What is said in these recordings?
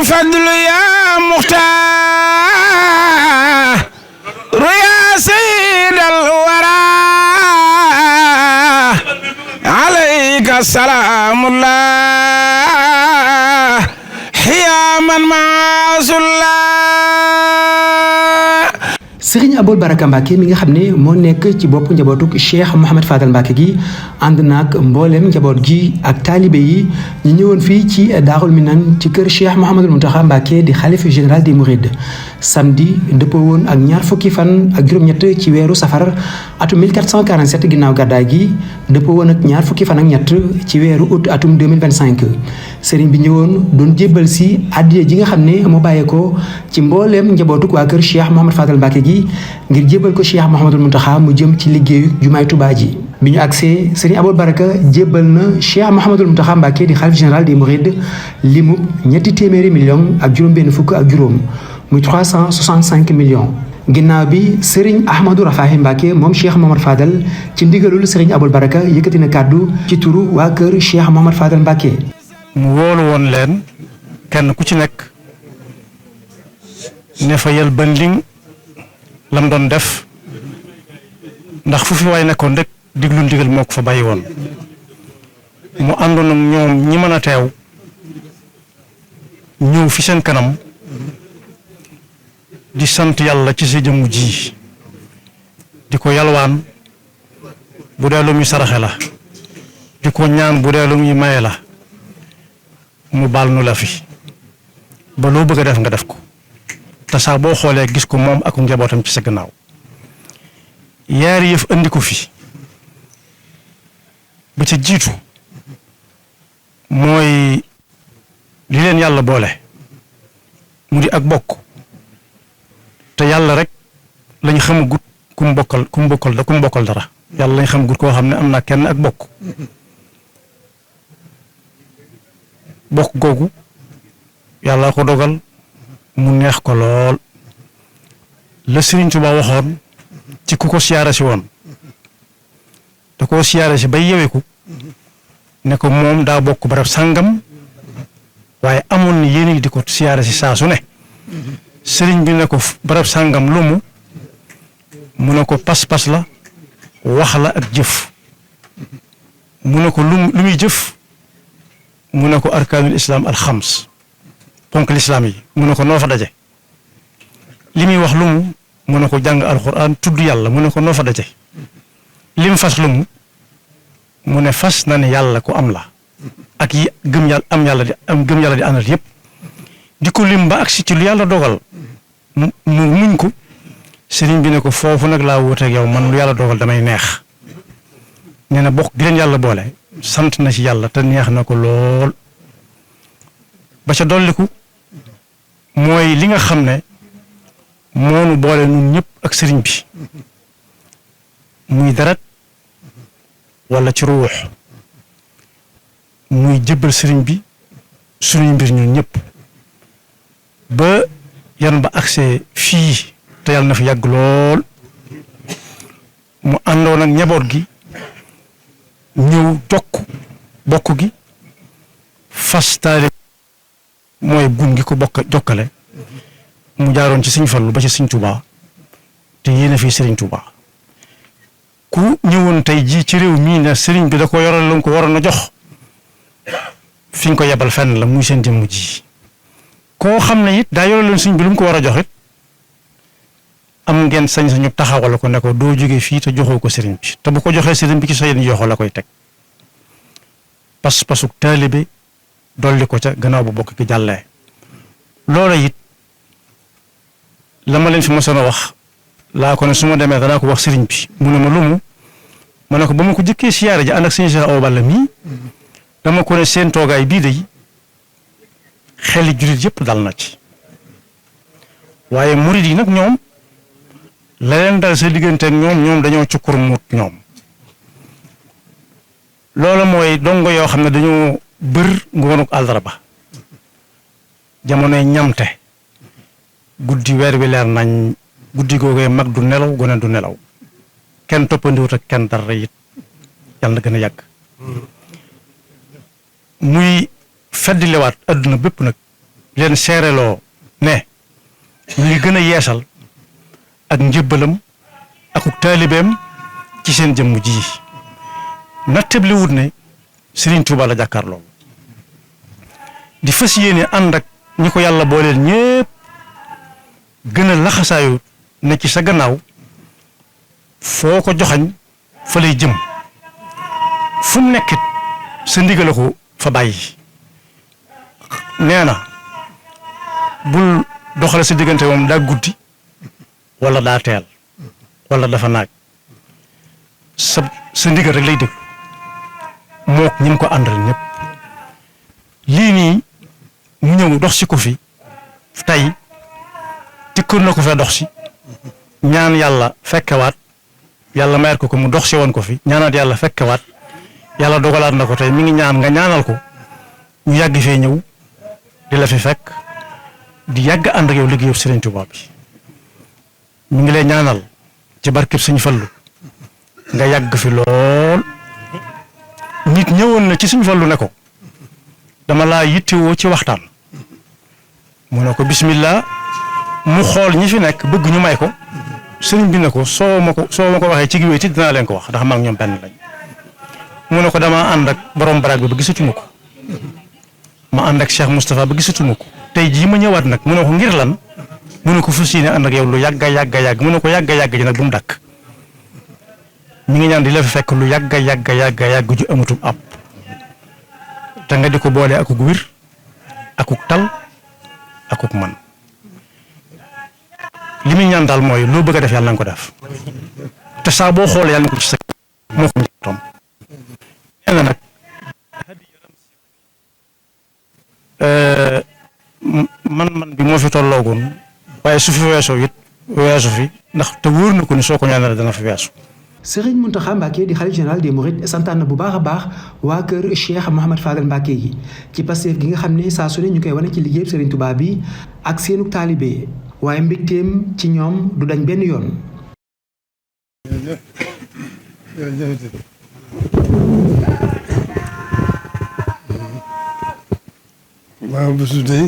الفضل يا مختار يا سيد الورى عليك السلام الله حياما معاذ الله. Serigne Aboul Baraka Mbacké mi nga xam ne moo nekk ci bopp njabootuk Cheikh Mouhamed Fadal Mbacké gi ànd naag mbooleem njaboot gi ak taalibe yi ñu ñëwoon fii ci Daarul Minan ci kër Cheikh Mouhamadul Mountakha Mbacké di xalifa général des Mourides samedi dëppoo woon ak ñaar fukki fan ak juróom-ñett ci weeru safar atum 1447 ginnaaw gàddaay gi dëppoo woon ak ñaar fukki fan ak ñett ci weeru août atum 2025 Serigne bi ñëwoon doon jébbal si addiya ji nga xam ne moo bàyyeekoo ci mbooleem njabootuk waa kër Cheikh Mouhamed Fadal Mbacké gi ngir jébbal ko Cheikh Mouhamadul Mountakha mu jëm ci liggéeyu jumaay Tuubaa ji bi ñu agsee Serigne Aboul Baraka jébbal na Cheikh Mouhamadul Mountakha Mbacké di xalif général des Mourides limu ñetti téeméeri millions ak juróom-benn fukk ak juróom muy 365 millions. ginnaaw bi Serigne Ahmadou Rafahi Mbacké moom Cheikh Mouhamed Fadal ci ndigalul Serigne Aboul Baraka yëkkati na kàddu ci turu waa kër Cheikh Mouhamed Fadal Mbacké. mu wóolu woon leen kenn ku ci nekk ne fa yel ban liŋ lam doon def ndax fu fi waay nekkoon rek diglu ndigal moo ko fa bàyyi woon mu àndoon ak ñoom ñi mën a teew ñëw fi seen kanam di sant yàlla ci sa jëmm ji di ko yalwaan bu dee lu muy saraxe la di ko ñaan bu dee lu muy maye la mu baal nu la fi ba loo bëgg a def nga def ko te saa boo xoolee gis ko moom ak njabootam ci sa gannaaw yaari yëf andi ko fi ba ca jiitu mooy li leen yàlla boole mu di ak bokk te yàlla rek lañ xamagut ku mu bokkal dara yàlla lañ xamagut koo xam ne am naa kenn ak bokk googu yàlla ko dogal mu neex ko lool la Serigne Touba waxoon ci ku ko siyaare si woon da koo siyaare si bay yeweeku ne ko moom daa bokk barab sàngam waaye amoon na yéen di ko siyaare si saa su ne Serigne bi ne ko barab sàngam lu mu ne ko pas-pas la wax la ak jëf mu ne ko lu muy jëf mu ne ko arkaanul islam al xams ponk lislaam yi mu ne ko noo fa daje li muy wax lu mu ne ko jàng alxuraan tudd yàlla mu ne ko noo fa daje li mu fas lu mu ne fas na ne yàlla ku am la ak yi gëm yàlla gëm yàlla di àndal yépp di ko lim ba agsi ci lu yàlla dogal mu muñ ko sëriñ bi ne ko foofu nag laa wuuteeg yow man lu yàlla dogal damay neex nee na bokk gi leen yàlla boole sant na ci yàlla te neex na ko lool ba ca dolliku mooy li nga xam ne moonu boole nun ñëpp ak sëriñ bi muy deret wala ci ruux muy jëbbal sëriñ bi suñuy mbir ñun ñëpp ba yan ba accès fii te yàlla na fi yàgg lool mu àndoon ak njaboot gi ñëw bokk gi fas taale mooy gun gi ko jokkale mu jaaroon ci Sëriñ Fallu ba ci Sëriñ Tuubaa te yéene fii Sëriñ Tuubaa ku ñëwoon tey jii ci réew mii ne sëriñ bi da ko yoral lu ko waroon a jox fi ñu ko yebal fenn la muy seen jëmm ji koo xam ne it daa yoral leen sëriñ bi lu mu ko war a jox it am ngeen sañ-sañu taxawal ko ne ko doo jógee fii te joxoo ko sëriñ bi te bu ko joxee sëriñ bi ci sa yéen yoxoo la koy teg pas-pasuk taalibe dolli ko ca gannaaw bu bokk ki jàllee loola it la ma leen fi mosoon a wax laa ko ne su ma demee danaa ko wax sëriñ bi mu ne ma lumu ma ne ko ba ma ko jëkkee siyaare ji ànd ak sëñ Cheikh Awa Balla mii dama ko ne seen toogaay bii day xeli jullit yëpp dal na ci waaye murid yi nag ñoom la leen dal sa diggante ak ñoom dañoo cukkur muut ñoom loola mooy dongo yoo xam ne dañoo bër ngoonuk àllarba jamonoy ñamte guddi weer wi leer nañ guddi googee mag du nelaw gone du nelaw kenn toppandiwut ak kenn dara it yàlla na gën a yàgg muy feddilewaat adduna bépp nag leen seereloo ne ñu ngi gën a yeesal ak njëbbalam akuk taalibeem ci seen jëmm ji nattabli wut ne Serigne Touba la jàkkaar loolu di fas yéene ànd ak ñi ko yàlla booleel ñépp gën a laxasaayu ne ci sa gannaaw foo ko joxañ fa lay jëm fu mu nekkit sa ndigale ko fa bàyyi nee na bul doxale sa diggante moom daa guddi wala daa teel wala dafa naaj sa ndigal rek lay dégg mook ñi mu ko àndal ñëpp lii nii mu ñëw dox si ko fi tey tikkoon na ko fee dox si ñaan yàlla fekkewaat yàlla mayat ko mu dox si woon ko fi ñaanaat yàlla fekkewaat yàlla dogalaat na ko tey mi ngi ñaan nga ñaanal ko ñu yàgg fee ñëw di la fi fekk di yàgg ànd ak yow liggéeyu Serigne Touba bi mi ngi lay ñaanal ci barkeb Sëñ Fallu nga yàgg fi lool nit ñëwoon na ci Sëñ Fallu ne ko dama laa yittewoo ci waxtaan mu ne ko bismillah mu xool ñi fi nekk bëgg ñu may ko sëriñ bi ne ko soo ma ko waxee ci giwéeti dinaa leen ko wax ndax maa ngi ñoom benn lañ mu ne ko damaa ànd ak borom baraag bi ba gisatuma ko ma ànd ak Cheikh Moustapha ba gisatuma ko tey jii ma ñëwaat nag mu ne ko ngir lan mu ne ko fas yéene ànd ak yow lu yàgga yàgg mu ne ko yàgga ji nag bu mu dakk mi ngi ñaan di la fi fekk lu yàgga yàgg ju amatul ab te nga di ko boole akuk wir akuk tal akuk man li muy ñaan daal mooy loo bëgg a def yàlla na nga ko def te saa boo xoolee yàlla na ko ci sa moo ko njëkkoon nee na nag man bi moo fi tolloogoon waaye su fi weesoo it weesu fi ndax te wóor na ko ni soo ko ñaanal dana fi weesu. Serigne Mountakha Mbacké di xalif général des Mourides santaan na bu baax a baax waa kër Cheikh Mouhamad Fadal Mbacké yi ci Pastef gi nga xam ne saa su ne ñu koy wane ci liggéey Serigne Touba bi ak seenu taalibe waaye mbégteem ci ñoom du dañ benn yoon. waaw bésu tey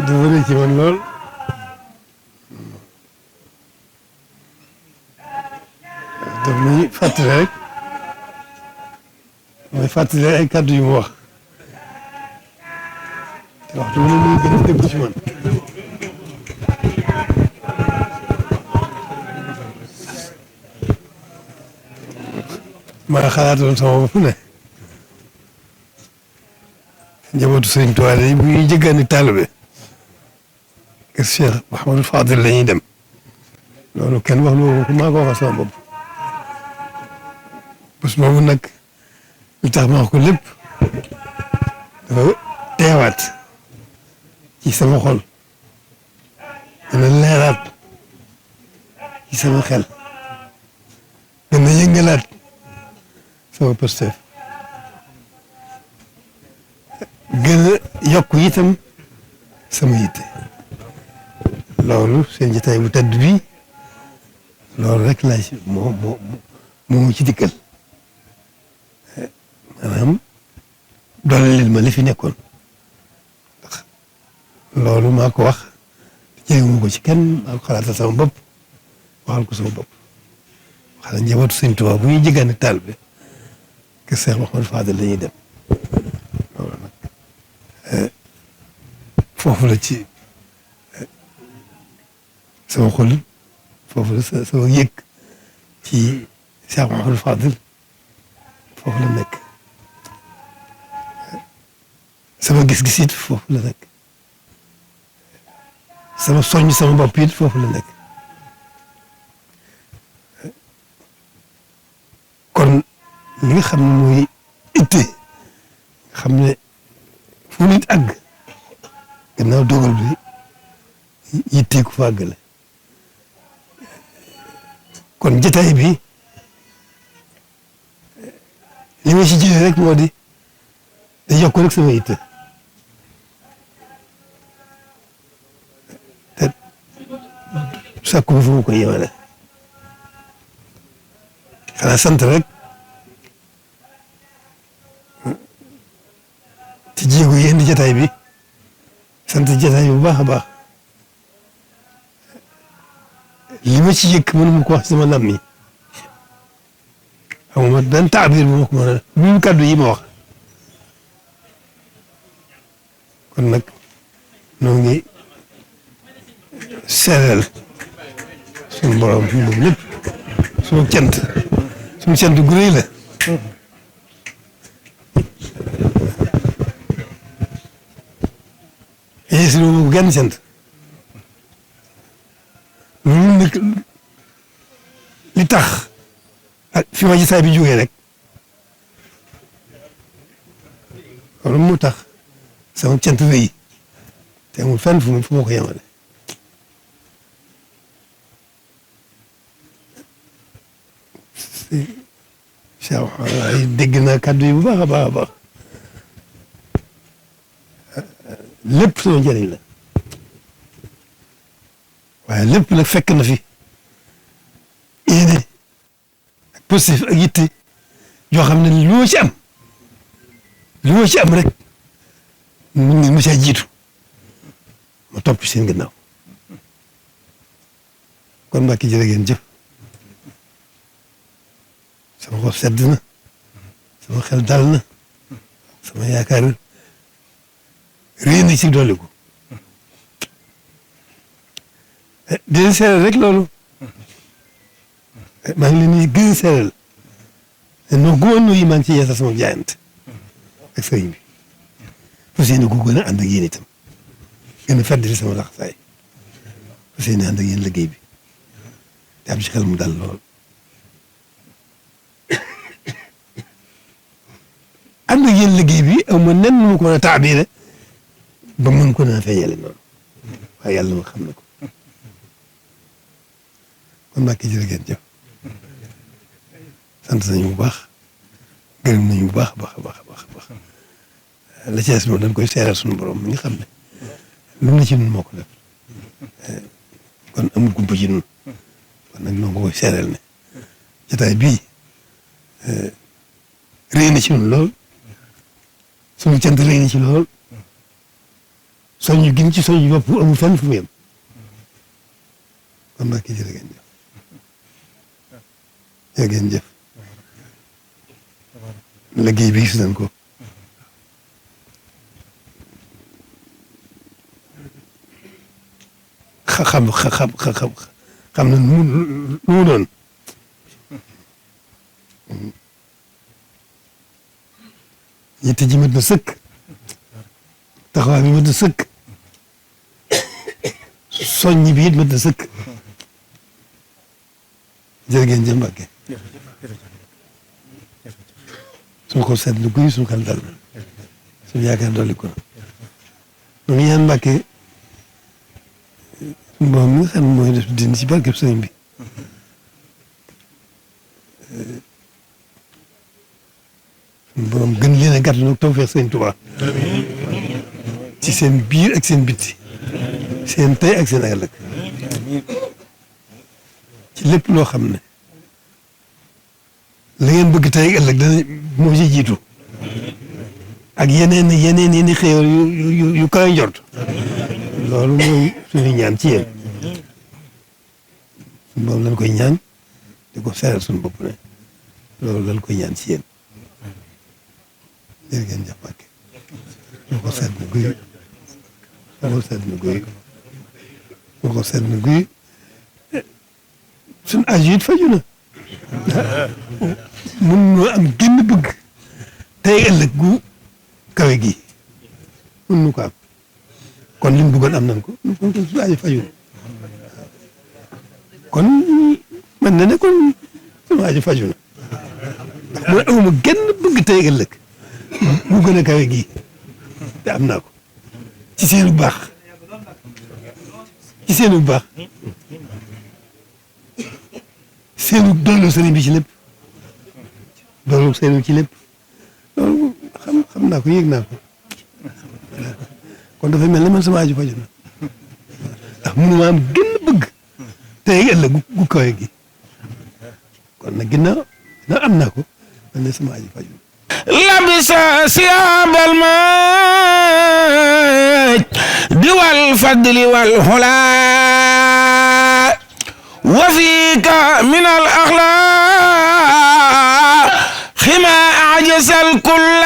dafa rëy ci man lool daf may fàttali rek may fàttali ay kàddu yu mu wax te waxtu bu ne muy gën a dëgg ci man maa xalaatoon sama bopp ne njabootu Sëriñ Tuubaa yi bu ñuy jéggaani taalibe kër Cheikh Mouhamadou Fadil la ñuy dem loolu kenn wax loolu ko maa ko waxal sama bopp bés boobu nag lu tax ma wax ko lépp dafa teewaat ci sama xol gën a leeraat ci sama xel gën a yëngalaat sama Pastef gën a yokk itam sama yitte loolu seen jotaay bu tedd bi loolu rek laa ci moo ci dikkal maanaam doole leen ma li fi nekkoon ndax loolu maa ko wax jëriñu ko ci kenn maa ko xalaatal sama bopp waxal ko sama bopp waxal njabootu Sëñ Tuubaa bu ñuy jéggaani taal bi kër Cheikh Mouhamadou Fadel la ñuy dem loolu nag foofu la ci sama xol foofu la sama yëg ci Cheikh Mouhamadou Fadel foofu la nekk sama gis-gis it foofu la nekk sama soññ sama bopp it foofu la nekk kon li nga xam ne mooy itte nga xam ne fu nit àgg gannaaw dogal bi yittee ku fa àggale kon jotaay bi li ma ci jëlee rek moo di da yokk rek sama yitte te sàkku bi fu mu koy yemale xanaa sant rek ci jéego yi indi jotaay bi sant jotaay bu baax a baax li ma ci yëkk mënuma ko wax sama nam mi xamuma benn taabir bu ma ko mën a lu kàddu yi ma wax kon nag noo ngi seeral suñu borom moom lépp suñu cant gu rëy la si loolu bu genn sant loolu nag li tax ak fi ma gisaay bi jógee rek loolu moo tax sama cant rëy te amul fenn fu ma ko yemale ay dégg naa kàddu yi bu baax a baax a baax lépp sama njëriñ la waaye lépp nag fekk na fi yéene ak positif ak yitte yoo xam ne lu ma ci am rek mun ngeen ma caa jiitu ma topp seen gannaaw kon Mbàkke jërë ngeen jëf sama xol sedd na sama xel dal na sama yaakaar réy na ci dolli ko di leen seeral rek loolu maa ngi leen di gën a seeral noo góor yi maa ngi ci yeesal sama jaayante ak sëriñ bi fas yéene ko gën a ànd ak yéen itam gën a fàttali sama laxasaay fas yéene ànd ak yéen liggéey bi te am ci xel mu dal lool ànd ak yéen liggéey bi aw ma nen nu ma ko mën a taabire ba mën ko naa feeñale noonu waaye yàlla ma xam na ko kon Mbàkke jërë ngeen jëf sant nañu bu baax gërëm nañu bu baax a baax a baax a baax la ci des moom dañ koy seeral suñu borom mi nga xam ne lu na ci nun moo ko def kon amul gumpa ci nun kon nag noo ko koy seeral ne jotaay bii réy na ci nun lool suñu cant réy na ci lool soññu gin ci soññu bopp amul fenn fu mu yem kon Mbàkke jërë ngeen jëf jërë ngeen jëf liggéey bi gis nañ ko xam na nu mu doon yitte ji mat na sëkk taxawaay bi mat na sëkk soññi bi it mat na sëkk jërë ngeen jëf Mbàkke suñu xol seet na guy suñu xel dal na suñu yaakaar dolli ko na ngi ñaan Mbàkke suñu borom mi nga xam ne mooy def dindi ci barkeb sëriñ bi suñu borom gën leen a gàtt nag tawfeex sëriñ Tuubaa ci seen biir ak seen bitti seen tey ak seen ëllëg ci lépp loo xam ne la ngeen bëgg tey ëllëg dana moo ci jiitu ak yeneen xéewal yu kawe njort loolu mooy suñu ñaan ci yéen suñu boobu lañ koy ñaan di ko seeral suñu bopp ne loolu lañ koy ñaan ci yéen jërë ngeen jëf Mbàkke moo ko seet na guy moo ko seet na guy moo ko seet na guy suñu aju it faju na mun noo am génn bëgg tey ëllëg gu kawe gi mun nu ko am kon li mu bëggoon am nañ ko kon suñu aju faju na kon man na ne kon suñu aju faju na ndax mooy awma génn bëgg tey ëllëg mu gën a kawe gi te am naa ko ci seenu baax ci seenu baax seenu doolu sëriñ bi ci lépp doolu sëriñ ci lépp loolu xam naa ko yëg naa ko kon dafay mel ne man sama aju faju na ndax mënuma am gën bëgg tey ëllëg gu kawe gi kon nag ginnaaw am naa ko man ne sama aju faju na لبس ثياب المجد الفضل والهلا وفيك من الأخلاق خما أعجز الكل